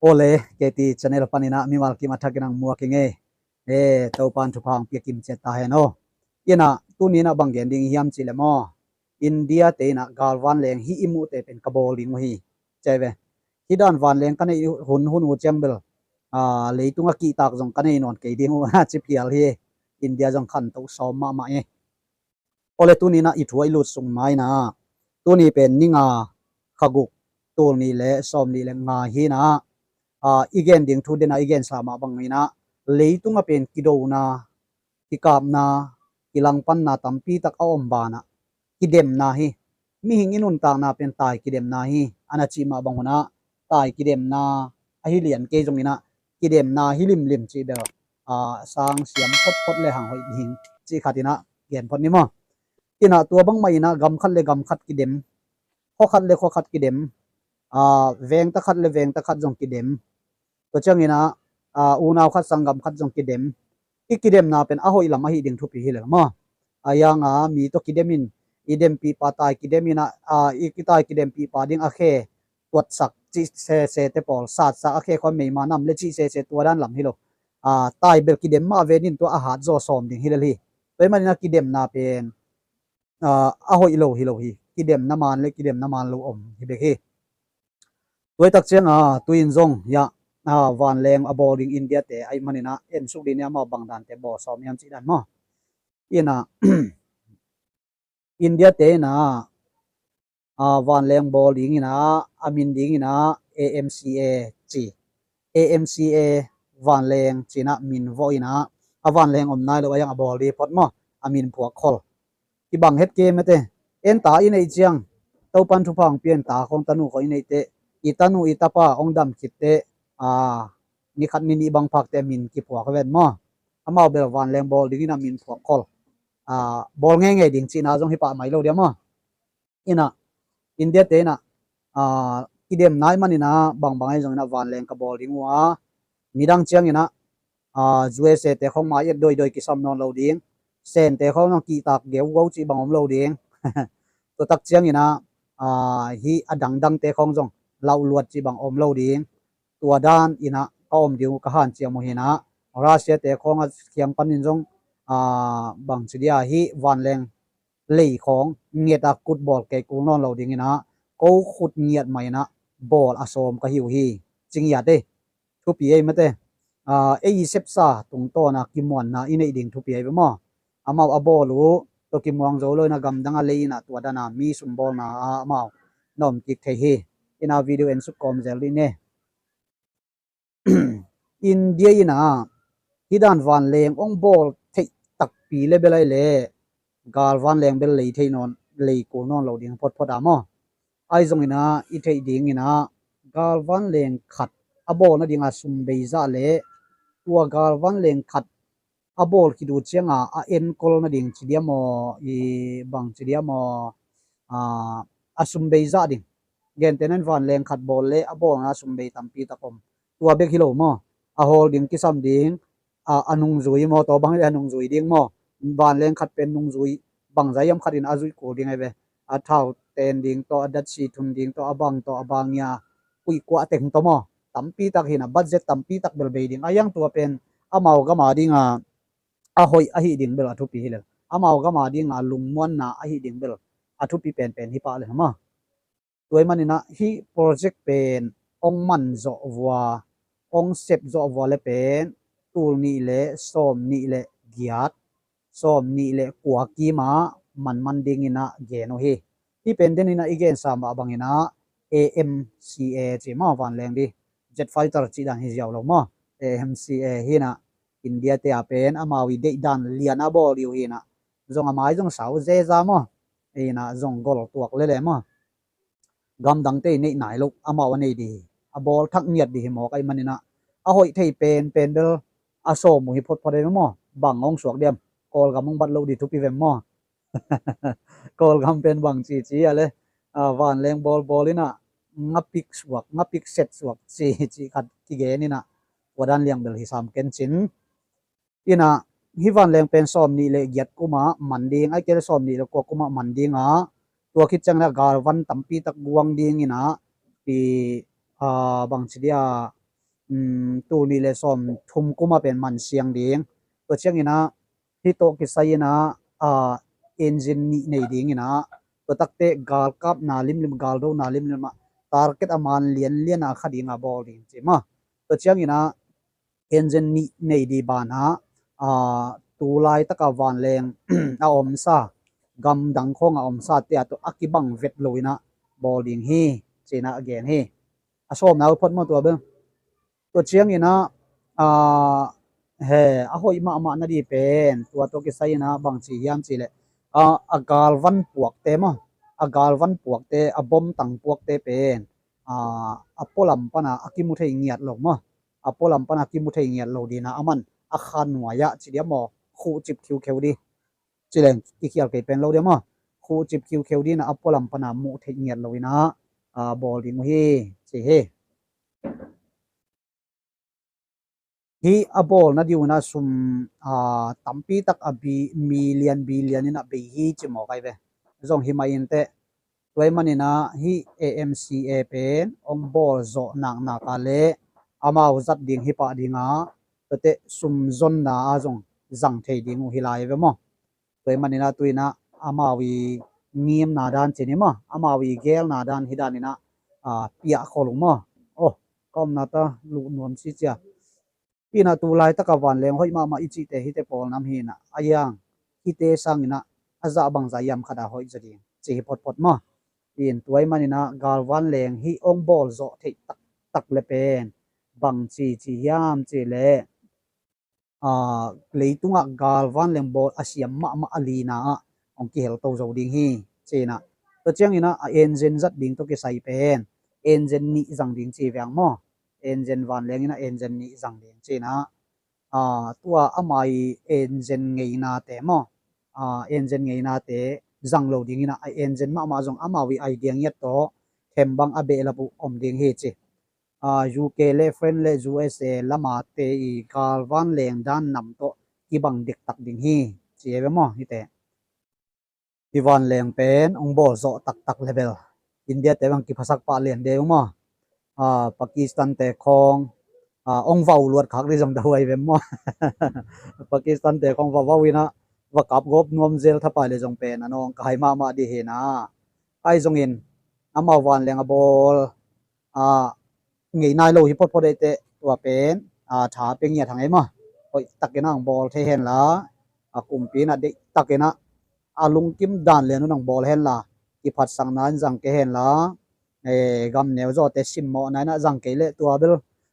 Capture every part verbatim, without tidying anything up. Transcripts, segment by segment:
Awle, K T channel panin ah mimal kim a thakin ang muak ing ei. E, Topan thupha hong pia kim ciat ta hen aw. Inah, tuni inah bang gen ding hiam cih leh maw, India te inah galvanleng hih i muhte pen ka bawl ding uh hi, ci ve. Hih dan vanleng ka neih hun hun uh ciang bel, a, leitung a kihtak zong ka nei nawn kei ding uh a ci phial hi. India zong khanto sawm mahmah hi. Awle, tuni inah i thu a i lut sung mai inah, tuni pen ni nga, kha guk, tul nih le sawm nih le nga hi inah, a, i gen ding thu den a i gensa mah bang inah, leitung a pen kidona, kikapna, kilangpanna tampi tak a om banah kidemna hi. Mihing i nuntakna pen tai kidemna hi, a na cih mah bang hun ah tai kidemna ahi lian kei zong inah kidemna hi limlim cih bel, a, sang siam photphot le hang hoih ding cih khat inah gen phot ni maw. Inah tua bangmah inah gam khat le gam khat kidem, khua khat le khua khat kidem, a, vengta khat le vengta khat zong kidem. Tua ciang inah, a, unau khat sanggam khat zong kidem. I kidemna pen a hoih lam ahi ding thupi hi lel maw. A, yang a mi tawh kidem in, i dempihpa tai kidem inah, a, i tai kidempihpa ding a khe tuatsak cih sese te pawl, satsak a khe khua meima nam le cih sese tua dan lam hi lo. A, tai bel kidem mah ve nin tua a hat zaw sawm ding hi lel hi. Tua ahih manin a kidemna pen, a, a hoih lo hi lo hi. Kidemna man le kidemna man lo om hi bek hi. Tua hi tak ciang a, tu in zong, ya, a, vanleng a bawl ding India te ahih manin ah en suk dih ni, amau bang dan te bawl sawm hiam cih dan maw. Inah, India te inah, a, vanleng bawl ding inah, a min ding inah A M C A ci. A M C A vanleng ci inah min vawh inah, a vanleng om nai lo a, yang a bawl dih phot maw, a min phuak khol. Kibang het kei mate. En ta i neih ciang, Topan thupha hong pia in ta khawng, tanu khawng i neih teh, i tanu i tapa hong dam khit teh, a, ni khat ni nih bang phak teh a min kiphuak ven maw. Amau bel vanleng bawl ding inah min phuak khol. A, bawl ngeingei ding cihna zong hi pah mai lo dia maw. Inah, India te inah, a, kidemna ahih manin ah bangbang ahi zong inah vanleng ka bawl ding uh a, nidang ciang inah, a, U S A te khawng mai et doidoi kisam nawn lo ding, Sen te khawng zong kihtak geugau cih bang om lo ding. Tua tak ciang inah, a, hih a dangdang te khawng zong lauluat cih bang om lo ding. Tua dan inah ka om ding uh ka hanciam uh hi inah, Russia te khawng a kiang panin zong, a, bang ci dia, hih vanleng lei khawng nget a kut bawl kei kul nawn lo ding inah, ko khut ngiat mah inah bawl a sawm ka hi uh hi. Ci ngiat ei. Thupi ei mate. A, ei i sepsa tungtawn a kimuanna i neih ding thupi ei ve maw. Amau a bawl uh tawh kimuang zo lo inah gamdang a lei inah tua dan a mi sumbawlna a amau na om kik thei hi. Inah video en suk kawm zel dih ni. India inah hih dan vanleng hong bawl theih takpi le bel ahih leh galvanleng bel lei thei nawn, lei kul nawn lo ding photphot a maw. Ahi zong inah i theih ding inah galvanleng khat a bawl nading a sum bei zah le tua galvanleng khat a bawl khit uh ciang a a enkol nading ci dia maw, i bang ci dia maw, a, a sum bei zah ding. Gentehna in vanleng khat bawl le a bawlna a sum bei tampi tak om. Tua bek hi lo maw. A hawl ding kisam ding, a, a nungzui maw, tua bang hi leh a nungzui ding maw. Vanleng khat pen nungzui bangzah hiam khat in a zuih kul ding ahi ve. A thau ten ding tawh, a datsi thun ding tawh, a bang tawh, a bang ia kuihkuah teng tawh maw. Tampi tak hi inah, budget tampi tak bel bei ding. A, yang tua pen amau gam a ding a, a hoih ahi ding bel a thupi hi lel. Amau gam a ding a lungmuanna ahi ding bel a thupi penpen hi pah lel maw. Tua ahih manin ah hih project pen hong man zawh vua, hong sep zawh vua le pen tul nih le sawm nih le giat, sawm nih le kua kim a manman ding inah gen uh hi. Hih pen den inah i gensa mah bang inah A M C A ci maw, vanleng dih, jet fighter cih dan hi ziau lo maw. A M C A hi inah India te a pen amau i deih dan lian a bawl dih uh hi inah, zong a mai zong sau zeza maw. Inah zong gol tuak lele maw. Gamdangte i neih nai loh amau a nei dih hi. A bawl thak ngiat dih hi mawk ahih manin ah a hoih thei penpen bel a sawm uh hi photphot ei ve maw. Bang hong suak diam? Kawlgam hong bat loh dih thupi vem maw? Kawlgam pen bang cici a le, a, vanleng bawlbawl inah ngapik suak, ngapik set suak cici khat kigen inah tua dan liang bel hi sam ken cin. Inah hih vanleng pen sawm nih le giat kum ah man ding, ahih kei le sawm nih le kua kum ah man ding a, tua khit ciang inah galvan tampi tak guang ding inah, i, a, bang ci dia, um, tul nih le sawm thum kuma pen man siang ding. Tua ciangin ah hih tawh kisai in ah, ah, engine nih nei dingin ah, tua takte galkapna limlim, galdona limlim ah target a man lianlian a kha ding a bawl ding ci maw. Tua ciangin ah engine nih nei ding banah, ah, tu laitaka vanleng a omsa, gamdang khawng a omsa te a tawh a kibang vet lo in ah bawl ding hi, ci-in ah a gen hi. A sawmna uh phot maw tua bel. Tua ciangin ah, ah, he, a hoih mahmah na ding pen tua tawh kisai in ah bangci hiam cih leh, ah, a galvan puakte maw, a galvan puakte, a bomtang puakte pen, ah, a pualam pana a kimu thei ngiat lo maw, a pualam pana a kimu thei ngiat lo dingin ah aman a kha nuai-ah ci diam maw, khuhcip khiukheu ding. Ci leng kikhial kei pen lo diam maw, khuhcip khiukheu dingin ah a pualam pana muh theih ngiat lo in ah, ah, bawl ding uh hi, ci hi. Hih a bawlna ding un ah sum, ah, tampi tak a bi-, million, billion in ah bei hi ci mawk ai ve. Zong hi mah inteh, tua ahih manin ah hih A M C A pen hong bawl zawh naknak a leh amau zat ding hi pah ding a, tuate sum zonna ah zong zang thei ding uh hi lai ve maw. Tua ahih manin ah tu-in ah amau i ngimna dan ci ni maw, amau i gelna dan hi danin ah, ah, piah khol uh maw. Oh, ka omna ta luh nuam si cia. Pi-in ah tu laitaka vanleng hoih mahmah i cihte hihte pawl nam hi-in ah, a iang hihte sangin ah a zah bangzah hiam khat a hoih zaw ding ci hi photphot maw. Pi-in tua ahih manin ah galvanleng hih hong bawl zawh theih taktak le pen bangci ci hiam cih leh, aa, leitungah galvanleng bawl a siam mahmah a lina ah hong kihel to zo ding hi, ci-in ah. Tua ciangin ah a engine zat ding tawh kisai pen engine nih zang ding ci veng maw. Engine vanleng in ah engine nih zang ding ci-in ah, aa, tua ama i engine ngeinate maw, aa, engine ngeinate zang lo dingin ah a engine mahmah zong amau i idea ngiat tawh thembang a behlap uh om ding hi ci. Aa, U K le France le U S A lamate i galvanleng dan nam tawh kibang dektak ding hi, ci hi ve maw hihte. Hih vanleng pen hong bawl zawh taktak le bel India te bang kiphasak pah lian de uh maw. Aa, Pakistan te khawng, aa, hong vau luat khak ding zong dahuai ve maw. Pakistan te khawng va vau in ah va kap gawp nuam zel thapai le zong pen a nawngkai mahmah ding hi-in ah. Ahi zongin amau vanleng a bawl, aa, ngei nai lo hi photphot ei teh, tua pen, aa, tha pia ngiat hang ei maw. Hoih takin ah hong bawl thei hen la, a kumpi in ah deih takin ah a lungkim dan lian un hong bawl hen la, kiphatsakna in zang kei hen la, eh, gamneu zawte simmawhna in ah zang kei leh tua bel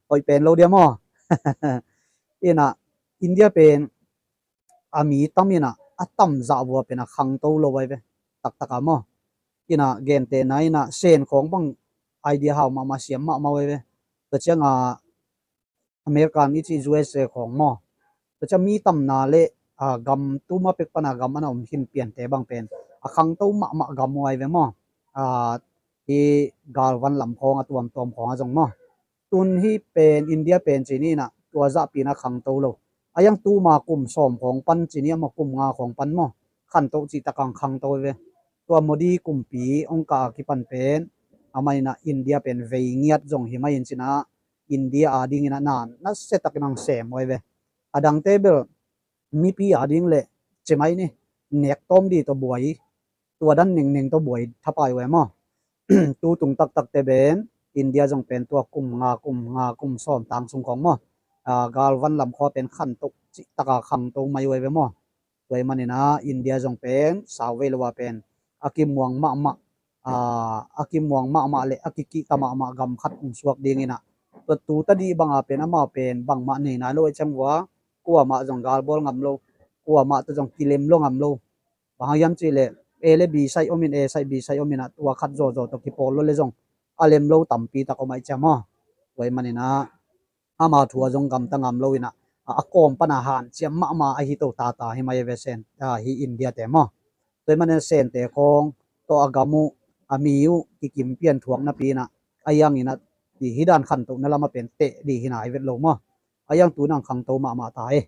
hoih pen lo dia maw. In ah India pen a mi tam in ah a tam zah vua pen a khangto lo ai ve, taktak a maw. In ah gentehna in ah Sen khawng bang idea hau mahmah, siam mahmah ai ve. Tua ciang a American i cih U S A khawng maw, tua ciang mi tamna le, aa, gam tuma pek pana gam ana om khin piante bang pen a khangto mahmah gam uh ai ve maw. Aa, hih galvan lam khawng a tuamtuam khawng a zong maw. Tun hih pen India pen ci ni in ah tua zahpi in ah khangto lo. A iang tuma kum sawm khawng pan ci ni, amah kum nga khawng pan maw, khantoh cih tak a khangto ve. Tua Modi kumpi hong kah a kipan pen amah in ah India pen vei ngiat zong hi mah in ci-in ah India adingin ah na, nasia takin hong sem uh ai ve. A dangte bel mipi ading le ci mai ni, nek tawm ding tawh buai, tua dan nengneng tawh buai thapai uh ai maw. Tu tung taktakte pen India zong pen tua kum nga, kum nga, kum sawm tang sung khawng maw, aa, galvan lam khua pen khantoh cih tak a khangto mai uh ai ve maw. Tua ahih manin ah India zong pen sauvei lo a pen a kimuang mahmah, aa, a kimuang mahmah le a kikihta mahmah gam khat hong suak dingin ah, tua tu tadih bang a pen amau pen bangmah nei nai lo ahih ciang vua, kuamah zong gal bawl ngam lo, kuamah tawh zong kilem lo ngam lo. Bang hang hiam cih leh A le B side om in, A side B side om in ah tua khat zawzaw tawh kipawl lo le zong a lem lo tampi tak om ahih ciang maw. Tua ahih manin ah ama thu a zong gamta ngam lo in ah, a, a kawm pana hanciam mahmah ahi to tata hi mah ai ve Sen, a, hih India te maw. Tua ahih manin Sente khawng tawh a gam uh, a mi uh kikim pian thuak napi in ah, a iang in ah hih dan khantohna lam a pen teh ding hi nai vet lo maw. A iang tu in ah khangto mahmah ta e.